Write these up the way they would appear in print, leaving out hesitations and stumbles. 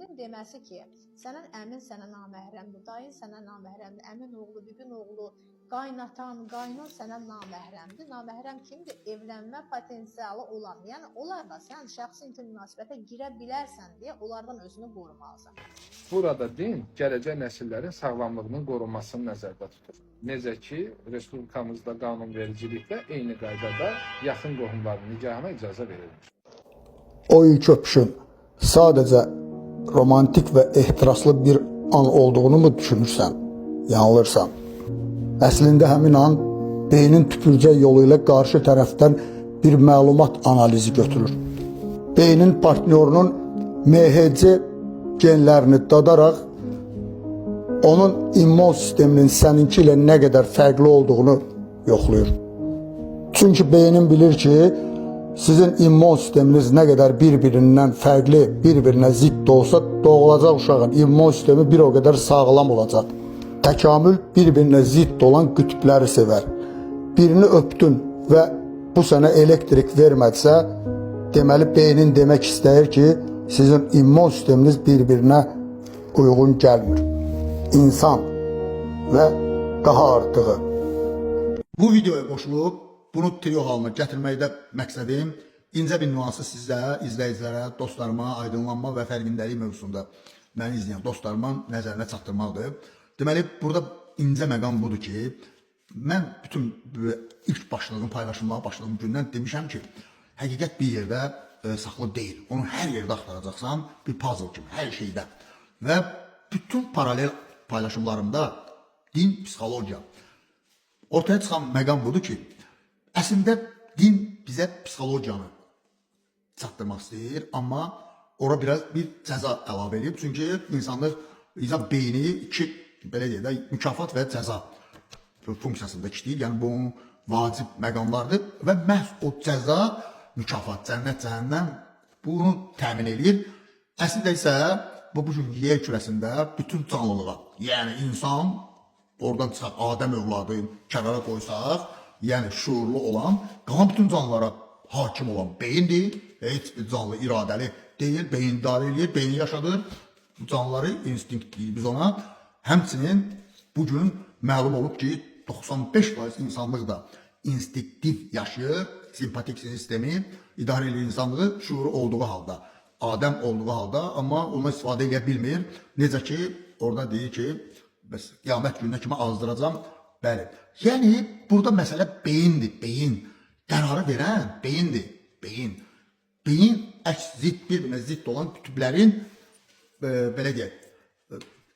Birinin deməsi ki, sənin əmin sənə naməhrəmdir, dayın sənə naməhrəmdir, əmin oğlu, bibin oğlu, qaynatan, qaynın sənə naməhrəmdir. Naməhrəm kimdir? Evlənmə potensialı olan. Yəni onlarla sən şəxsi intim münasibətə girə bilərsən deyə onlardan özünü qorumalısan. Burada din gələcək nəsillərin sağlamlığının qorunmasını nəzərdə tutur. Necə ki, respublikamızda qanunvericilikdə eyni qaydada yaxın qohumların nikahına icazə verilmir. O ilk öpüşün sadəcə romantik və ehtiraslı bir an olduğunu mu düşünürsən? Yanılırsan. Əslində həmin an beynin tüpürcək yolu ilə qarşı tərəfdən bir məlumat analizi götürür. Beynin partnyorunun MHC genlərini dadaraq onun immun sisteminin səninki ilə nə qədər fərqli olduğunu yoxlayır. Çünki beynin bilir ki, sizin immun sisteminiz nə qədər bir-birindən fərqli, bir-birinə zidd olsa, doğulacaq uşağın immun sistemi bir o qədər sağlam olacaq. Təkamül bir-birinə zidd olan qütbləri sevər. Birini öpdün və bu sənə elektrik vermədisə, deməli beynin demək istəyir ki, sizin immun sisteminiz bir-birinə uyğun gəlmir. İnsan və daha artığı. Bu videoya qoşulub bunu trio halına gətirməkdə məqsədim incə bir nüansı sizə, izləyicilərə, dostlarıma aydınlanma və fərqindəlik mövzusunda məni izləyən dostlarımın nəzərinə çatdırmaqdır. Deməli, burada incə məqam budur ki, mən bütün ilk başladığım paylaşımlara başladığım gündən demişəm ki, həqiqət bir yerdə saxlı deyil. Onu hər yerdə axtaracaqsan, bir puzzle kimi, hər şeydə. Və bütün paralel paylaşımlarımda din, psixologiya. Ortaya çıxan məqam budur ki, əslində din bizə psixologiyanı çatdırmaq istəyir, amma ora biraz bir cəza əlavə edib. Çünki insanlıq, insan beyni iki, belə deyək də, mükafat və cəza funksiyasında işləyir. Yəni bu onun vacib məqamlardır və məhz o cəza, mükafat, cənnət, cəhənnəm bunu təmin eləyir. Əslində isə bu gün yer kürəsində bütün canlılığa, yəni insan oradan çıxaq Adəm övladı kənara qoysaq, yəni şuurlu olan, qalan bütün canlılara hakim olan beyindir. Heç bir canlı iradəli deyil, beyin idarə eləyir, beyin yaşadır. Bu canlıları instinkt deyirik biz ona. Həmçinin bu gün məlum olub ki, 95% insanlıq da instinktiv yaşayır, simpatik sinir sistemi idarə eləyir insanlığı şuuru olduğu halda, Adəm olduğu halda, amma ondan istifadə edə bilmir. Necə ki, orada deyir ki, bəs qiyamət gününə kimi azdıracam. Bəli. Yəni burada məsələ beyindir, beyin. Qərarı verən beyindir, beyin. Beyin əks zidd bir-birinə zidd olan qütblərin belə deyək,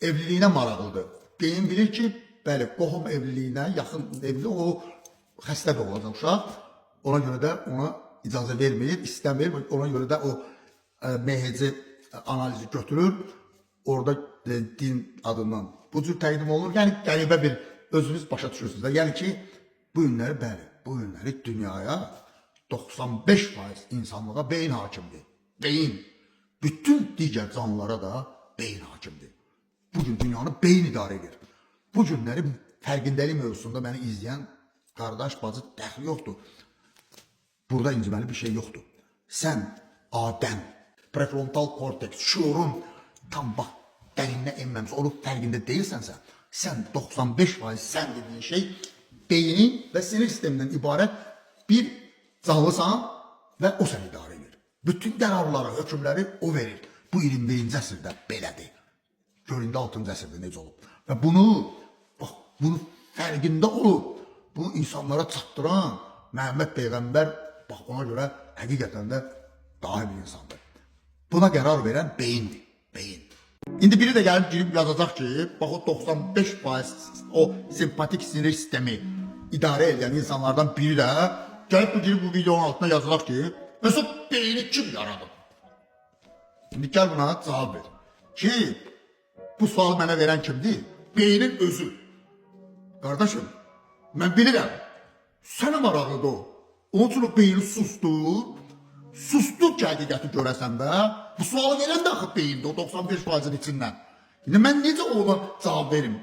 evliliyinə maraqlıdır. Beyin bilir ki, bəli, qohum evliliyinə, yaxın evli o xəstə doğulacaq uşaq. Ona görə də ona icazə vermir, istəmir. Ona görə də o MHC analizi götürür. Orada din adından bu cür təqdim olunur. Yəni qəribə bir özünüz başa düşürsünüz də. Yəni ki, bu günləri bəli, bu günləri dünyaya 95% insanlığa beyin hakimdir. Beyin. Bütün digər canlılara da beyin hakimdir. Bu gün dünyanı beyin idarə edir. Bu günləri fərqindəlik mövzusunda məni izləyən qardaş, bacı dəxli yoxdur. Burada inciməli bir şey yoxdur. Sən Adəm, prefrontal korteks, şuurun tam bax dərinə enməmiş, onun fərqində deyilsənsə, sən 95% sən dediyin şey beynin və sinir sistemindən ibarət bir canlısan və o səni idarə edir. Bütün qərarları, hökmləri o verir. Bu 21-ci əsrdə belədir. Gör indi 6-cı əsrdə necə olub. Və bunu, bax, bunu fərqində olub, bunu insanlara çatdıran Məhəmməd Peyğəmbər, bax ona görə həqiqətən də dahi bir insandır. Buna qərar verən beyindir, beyin. İndi biri də gəlib girib yazacaq ki, bax o 95% o simpatik sinir sistemi idarə edən insanlardan biri də gəlib bu girib bu videonun altına yazacaq ki, bəs o beyni kim yaradıb? İndi gəl buna cavab ver. Ki, bu sualı mənə verən kimdir? Beynin özü. Qardaşım, mən bilirəm. Sənə maraqlıdır o. Onun üçün o beyni susdur. Susdur ki, həqiqəti görəsən də. Bu sualı verən də axı beyindir, o 95%-in içindən. İndi mən necə ona cavab verim?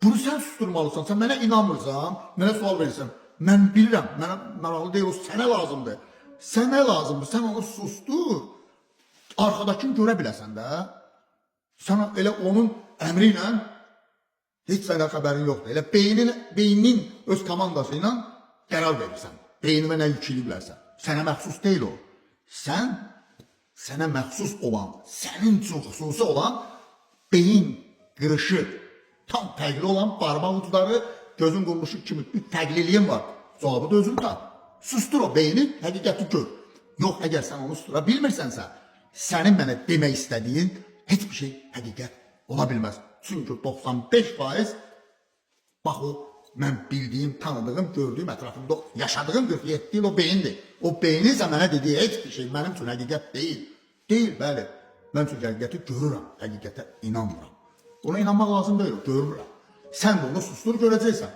Bunu sən susturmalısan. Sən mənə inanmırsan, mənə sual verirsən. Mən bilirəm, mənə maraqlı deyil, o sənə lazımdır. Sənə lazımdır, sən onu susdur. Arxadakını görə biləsən də. Sən elə onun əmri ilə heç sənə xəbərin yoxdur. Elə beynin öz komandası ilə qərar verirsən. Beyninə nə yükləyiblərsə. Sənə məxsus deyil o. Sən sənə məxsus olan, sənin üçün xüsusi olan beyin qırışı, tam fərqli olan barmaq ucları, gözün quruluşu kimi bir fərqliliyin var. Cavabı da özün tap. Sustur o beyni, həqiqəti gör. Yox, əgər sən onu sustura bilmirsənsə, sənin mənə demək istədiyin heç bir şey həqiqət ola bilməz. Çünki 95% bax o mən bildiyim, tanıdığım, gördüyüm, ətrafımda yaşadığım 47 il o beyindir. O beynin isə mənə dediyi heç bir şey mənim üçün həqiqət deyil. Deyil, bəli. Mən çünki həqiqəti görürəm, həqiqətə inanmıram. Ona inanmaq lazım deyil, görürəm. Sən də onu sustur görəcəksən.